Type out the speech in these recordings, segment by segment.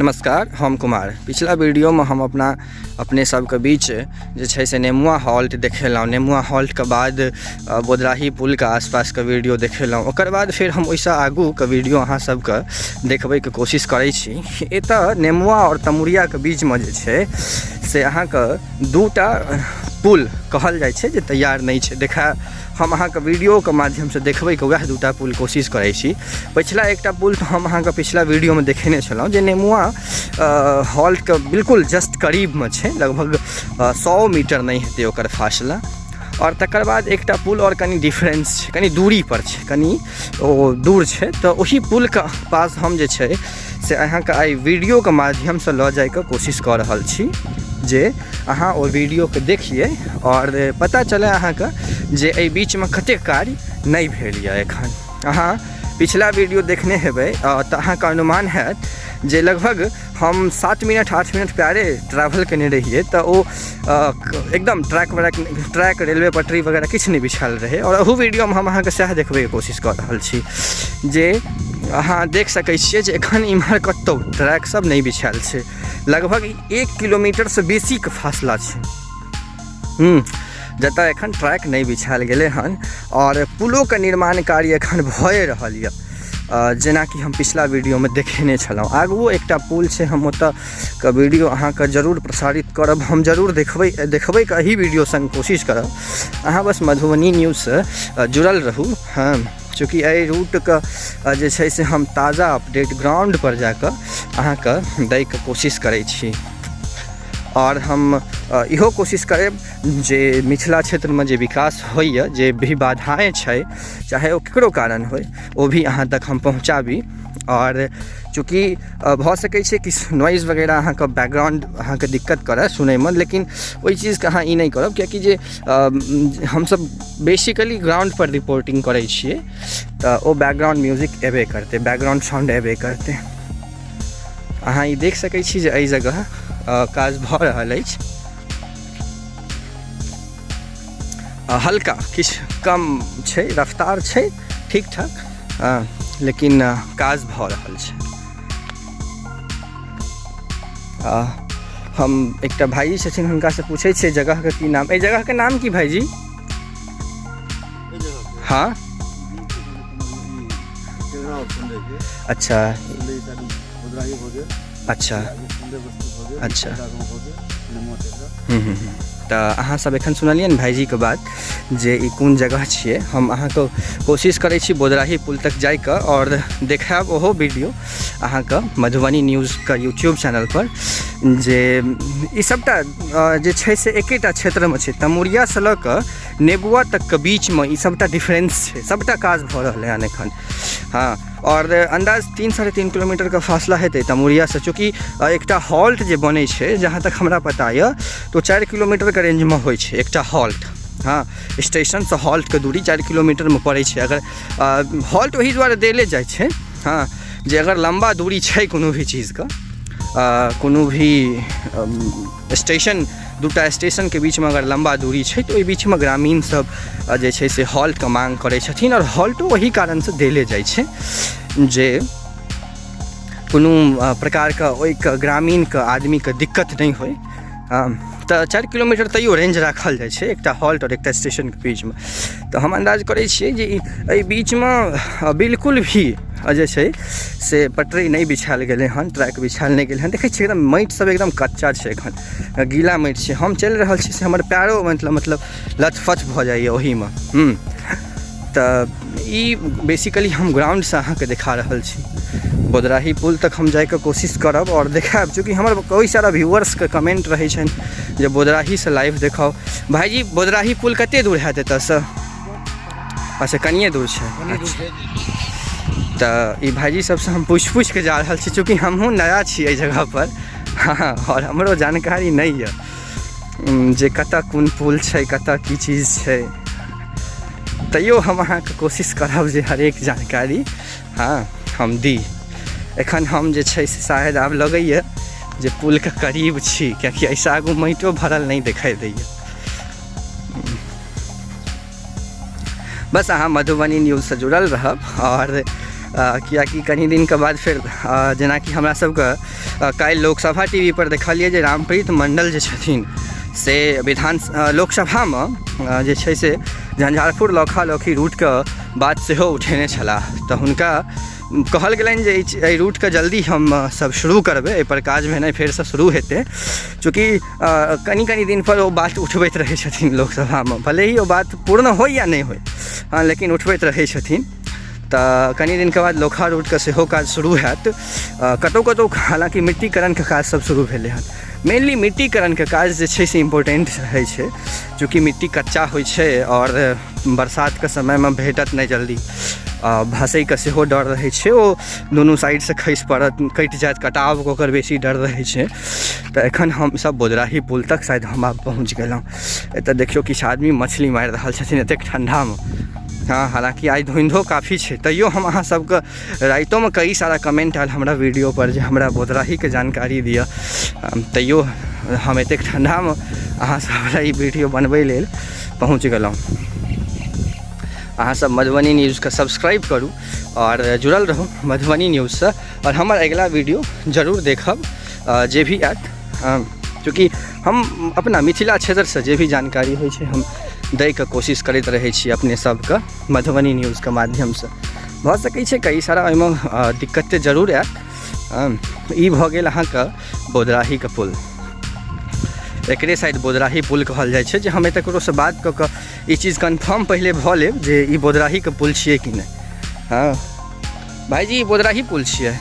नमस्कार, हम कुमार। पिछला वीडियोमे हम अपना अपने सबके बीच जे छै से नेमुआ हॉल्ट देखेलहुँ। नेमुआ हॉल्टके बाद बोदराही पुलके आसपासके वीडियो देखेलहुँ। ओकर बाद फेर हम ओहिसँ आगूके वीडियो अहाँ सबके देखबैके कोशिश करै छी। एतऽ नेमुआ आओर तमुरियाके बीचमे जे छै से अहाँके दूटा पुल कहल जाइ छै जे तैयार नहि छै। देखा हम अहाँके वीडियोके माध्यमसँ देखबैके वएह दूटा पुल कोशिश करै छी। पछिला एकटा पुल तऽ हम अहाँके पिछला वीडियोमे देखेने छलहुँ जे नेमुआ हॉल्टके बिल्कुल जस्ट करीबमे छै, लगभग 100 मीटर नहि हेतै ओकर फासला। आओर तकर बाद एकटा पुल आओर कनि डिफरेंस छै, कनि दूरी पर छै, कनि ओ दूर छै। तऽ ओहि पुलके पास हम जे छै से अहाँके आइ वीडियोके माध्यमसँ लऽ जाइके कोशिश कऽ रहल छी जे अहाँ ओ वीडियोके देखियै आओर पता चलै अहाँके जे एहि बीचमे कतेक कार्य नहि भेल यऽ एखन। अहाँ पिछला वीडियो देखने हेबै तऽ अहाँके अनुमान हैत जे लगभग हम 7 मिनट 8 मिनट पैरे ट्रैवल केने रहियै तऽ ओ एकदम ट्रैक व्रैक ट्रैक रेलवे पटरी वगैरह किछु नहि बिछायल रहै। आओर एहू वीडियोमे हम अहाँके सएह देखबैके कोशिश कऽ रहल छी जे अहाँ देख सकै छियै जे एखन इम्हर कतहु ट्रैक सब नहि बिछायल छै। लगभग 1 किलोमीटरसँ बेसीके फासला छै जतऽ एखन ट्रैक नहि बिछायल गेलै हन आओर पुलोके निर्माण कार्य एखन भए रहल यऽ, जेनाकि हम पिछला वीडियोमे देखेने छलहुँ। आगुओ एकटा पुल छै, हम ओतऽके वीडियो अहाँके जरूर प्रसारित करब, हम जरूर देखबैके एहि वीडियो सङ्ग कोशिश करब। अहाँ बस मधुबनी न्यूजसँ जुड़ल रहू। हँ, चूँकि एहि रूटके जे छै से हम ताजा अपडेट ग्राउण्डपर जाकऽ अहाँके दैके कोशिश करै छी। आओर हम इहो कोशिश करब जे मिथिला क्षेत्रमे जे विकास होइए, जे भी बाधाएँ छै, चाहे ओ ककरो कारण होइ, ओ भी अहाँ तक हम पहुँचाबी। आओर चूँकि भऽ सकै छै कि नॉइज वगैरह अहाँके बैकग्राउण्ड अहाँके दिक्कत करए सुनैमे, लेकिन ओहि चीजके अहाँ ई नहि करब, किएकि जे हमसब बेसिकली ग्राउण्डपर रिपोर्टिंग करै छियै तऽ ओ बैकग्राउण्ड म्यूजिक एबे करतै, बैकग्राउण्ड साउण्ड एबे करतै। अहाँ ई देख सकै छी जे एहि जगह काज भऽ रहल अछि। हल्का किछु कम छै, रफ्तार छै ठीक ठाक, लेकिन काज भऽ रहल छै। हम एकटा भाईजी छथिन, हुनकासँ पूछै छियै जगहके की नाम। एहि जगहके नाम की भाईजी? हँ, अच्छा अच्छा अच्छा। तऽ अहाँ सब एखन सुनलियै ने भाईजीके बात जे ई कोन जगह छियै। हम अहाँके कोशिश करै छी बोदराही पुल तक जाइके आओर देखायब ओहो वीडियो अहाँके मधुबनी न्यूजके यूट्यूब चैनलपर, जे ई सबटा जे छै से एकेटा क्षेत्रमे छै। तमुरियासँ लऽ कऽ नेबुआ तकके बीचमे ई सबटा डिफरेंस छै, सबटा काज भऽ रहलै हन एखन। हँ, आओर अन्दाज 3 3.5 किलोमीटरके फासला हेतै तमुरियासँ, चूँकि एकटा हॉल्ट जे बनै छै, जहाँ तक हमरा पता यऽ तऽ ओ 4 किलोमीटरके रेंजमे होइ छै एकटा हॉल्ट। हँ, स्टेशनसँ हॉल्टके दूरी 4 किलोमीटरमे पड़ै छै। अगर हॉल्ट ओहि दुआरे देले जाइ छै, हँ, जे अगर लम्बा दूरी छै कोनो भी चीजके, कोनो भी स्टेशन, दूटा स्टेशनके बीचमे अगर लम्बा दूरी छै तऽ ओहि बीचमे ग्रामीण सब जे छै से हॉल्टके माँग करै छथिन। आओर हॉल्टो ओहि कारणसँ देले जाइ छै जे कोनो प्रकारके ओहिके ग्रामीणके आदमीके दिक्कत नहि होइ। तऽ 4 किलोमीटर तैयो रेंज राखल जाइ छै एकटा हॉल्ट आओर एकटा स्टेशनके बीचमे। तऽ हम अन्दाज करै छियै जे एहि बीचमे बिल्कुल भी जे छै से पटरी नहि बिछायल गेलै हन, ट्रैक बिछायल नहि गेलै हन। देखै छियै एकदम माटि सब एकदम कच्चा छै, एखन गीला माटि छै। हम चलि रहल छी से हमर पैरो मतलब लथपथ भऽ जाइए ओहीमे। तऽ ई बेसिकली हम ग्राउंडसँ अहाँके देखा रहल छी। बोदराही पुल तक हम जाइके कोशिश करब आओर देखायब, चूँकि हमर कई सारा व्यूअर्सके कमेंट रहै छनि जे बोदराहीसँ लाइव देखाउ। भाइजी, बोदराही पुल कते दूर हैत एतऽसँ? अच्छा, कनिए दूर छै। अच्छा, तऽ ई भाइजी सबसँ हम पूछि पूछिके जा रहल छी, चूँकि हमहूँ नया छी एहि जगहपर। हँ, आओर हमरो जानकारी नहि यऽ जे कतऽ कोन पुल छै, कतऽ की चीज छै। तैयो हम अहाँके कोशिश करब जे हरेक जानकारी हँ हम दी। एखन हम जे छै से शायद आब लगैए जे पुलके करीब छी, कियाकि एहिसँ आगू माटिओ भरल नहि देखाइ दैए। बस अहाँ मधुबनी न्यूजसँ जुड़ल रहब आओर किएकि कनि दिनके बाद फेर जेनाकि हमरा सबके काल्हि लोकसभा टी वी पर देखलियै जे रामप्रीत मण्डल जे छथिन से विधान लोकसभामे जे छै से झंझारपुर लौखा लौखी रूटके बात सेहो उठेने छलाह। तऽ हुनका कहल गेलनि जे एहि रूटके जल्दी हम सब शुरू करबै, एहिपर काज भेनाइ फेरसँ शुरू हेतै। चूँकि कनि कनि दिनपर ओ बात उठबैत रहै छथिन लोकसभामे, भले ही ओ बात पूर्ण होइ या नहि होइ, हँ, लेकिन उठबैत रहै छथिन। तऽ कनि दिनके बाद लोखा रूटके सेहो काज शुरू हैत। कतहु कतहु हालाँकि मिट्टीकरणके काज सब शुरू भेलै हँ। मेनली मिट्टीकरणके काज जे छै से इम्पोर्टेन्ट रहै छै, चूँकि मिट्टी कच्चा होइ छै आओर बरसातके समयमे भेटत नहि जल्दी, भसैके सेहो डर रहै छै, ओ दुनू साइडसँ खसि पड़त, कटि जायत, कटावके ओकर बेसी डर रहै छै। तऽ एखन हमसब बोदराही पुल तक शायद हम आब पहुँच गेलहुँ। एतऽ देखियौ, किछु आदमी मछली मारि रहल छथिन एतेक ठण्डामे। हँ, हालाँकि आइ धुन्धो काफी छै, तैयो हम अहाँ सबके रातिओमे कई सारा कमेन्ट आयल हमरा वीडियोपर जे हमरा बोदराहीके जानकारी दिअ, तैयो हम एतेक ठण्डामे अहाँ सब लए ई वीडियो बनबै लेल पहुँच गेलहुँ। अहाँसब मधुबनी न्यूजके सब्सक्राइब करू आओर जुड़ल रहू मधुबनी न्यूजसँ, आओर हमर अगिला वीडियो जरूर देखब जे भी आयत, चूँकि हम अपना मिथिला क्षेत्रसँ जे भी जानकारी होइ छै हम दैके कोशिश करैत रहै छी अपने सबके मधुबनी न्यूजके माध्यमसँ। भऽ सकै छै कई सारा ओहिमे दिक्कत जरूर आयत। ई भऽ गेल अहाँके बोदराहीके पुल, एकरे शायद बोदराही पुल कहल जाइ छै, जे हम एतऽ ककरोसँ बात कऽ कऽ ई चीज कन्फर्म पहिले भऽ लेब जे ई बोदराहीके पुल छियै कि नहि। हँ भाइजी, ई बोदराही पुल छियै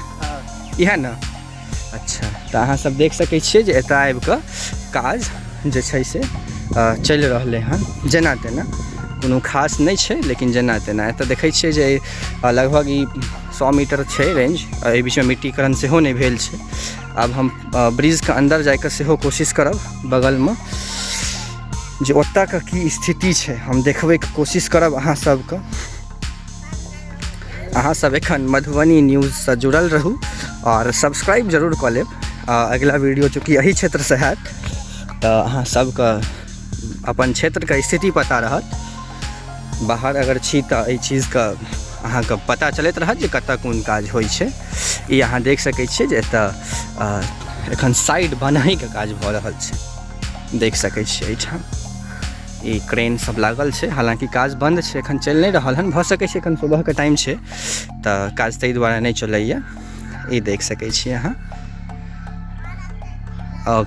इएह ने? अच्छा, तऽ अहाँ सब देख सकै छियै जे एतऽ आबिकऽ काज जे छै से चलि रहलै हन जेना तेना, कोनो खास नहि छै, लेकिन जेना तेना। एतऽ देखै छियै जे लगभग ई 100 मीटर छै रेंज, एहि बीचमे मिट्टीकरण सेहो नहि भेल छै। आब हम ब्रिजके अन्दर जाइके सेहो कोशिश करब, बगलमे जे ओतऽके की स्थिति छै हम देखबैके कोशिश करब अहाँ सबके। अहाँ सब एखन मधुबनी न्यूजसँ जुड़ल रहू आओर सब्सक्राइब जरूर कऽ लेब। अगिला वीडियो चूँकि एही क्षेत्रसँ हैत तऽ अहाँ सबके अपन क्षेत्रके स्थिति पता रहत। बाहर अगर छी तऽ एहि चीजके अहाँके पता चलैत रहत जे कतऽ कोन काज होइ छै। ई अहाँ देख सकै छियै जे एतऽ एखन साइड बनहैके काज भऽ रहल छै, देख सकै छियै एहिठाम ई क्रेन सब लागल छै। हालाँकि काज बन्द छै, एखन चलि नहि रहल हन, भऽ सकै छै एखन सुबहके टाइम छै तऽ काज ताहि दुआरे नहि चलैए। ई देख सकै छियै अहाँ,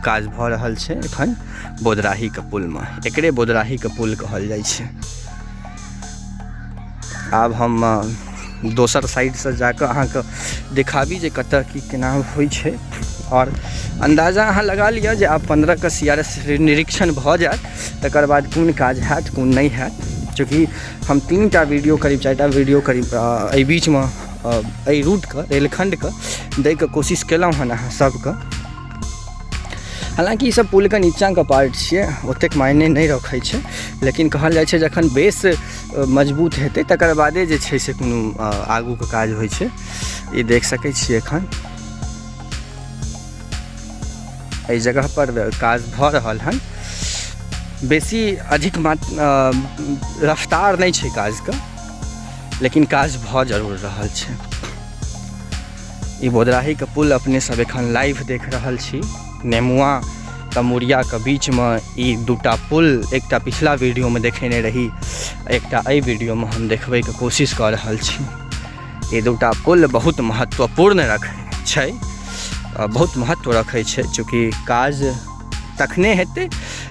काज भऽ रहल छै एखन बोदराहीके पुलमे, एकरे बोदराहीके पुल कहल जाइ छै। आब हम दोसर साइडसँ जाकऽ अहाँके देखाबी जे कतऽ की केना होइ छै, आओर अन्दाजा अहाँ लगा लिअ जे आब 15के सी आर एस निरीक्षण भऽ जायत, तकर बाद कोन काज हैत कोन नहि हैत। चूँकि हम 3टा वीडियो करीब 4टा वीडियो करीब एहि बीचमे एहि रूटके रेलखण्डके दैके कोशिश केलहुँ हन अहाँ सबके। हालाँकि ईसब पुलके नीचाँके पार्ट छियै, ओतेक मायने नहि रखै छै, लेकिन कहल जाइ छै जखन बेस मजबूत हेतै तकर बादे जे छै से कोनो आगूके काज होइ छै। ई देख सकै छियै एखन एहि जगहपर काज भऽ रहल हन, बेसी अधिक रफ्तार नहि छै काजके, लेकिन काज भऽ जरूर रहल छै। ई बोदराहीके पुल अपने सब एखन लाइव देख रहल छी। नेमुआ तमुरियाके बीचमे ई दूटा पुल, एकटा पिछला वीडियोमे देखेने रही, एकटा एहि वीडियोमे हम देखबैके कोशिश कऽ रहल छी। ई दूटा पुल बहुत महत्वपूर्ण रख छै, बहुत महत्व रखै छै, चूँकि काज तखने हेतै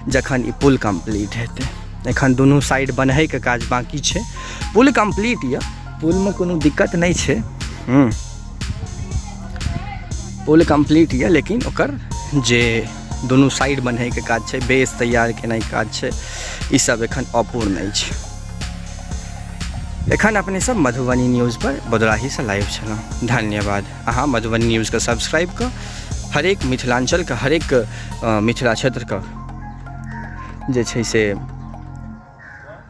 जखन ई पुल कम्प्लीट हेतै। एखन दुनू साइड बन्हैके काज बाँकी छै, पुल कम्प्लीट यऽ, पुलमे कोनो दिक्कत नहि छै। पुल कम्प्लीट यऽ, लेकिन ओकर जे दुनू साइड बन्हैके काज छै, बेस तैयार केनाइ काज छै, ई सब एखन अपूर्ण अछि। एखन अपने सब मधुबनी न्यूज पर बोदराहीसँ लाइव छलहुँ। धन्यवाद। अहाँ मधुबनी न्यूजके सब्सक्राइब कऽ हरेक मिथिलाञ्चलके हरेक मिथिला क्षेत्रके जे छै से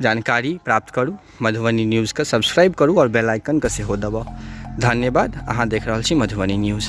जानकारी प्राप्त करू। मधुबनी न्यूजके सब्सक्राइब करू आओर बेल आइकनके सेहो दबाउ। धन्यवाद। अहाँ देख रहल छी मधुबनी न्यूज।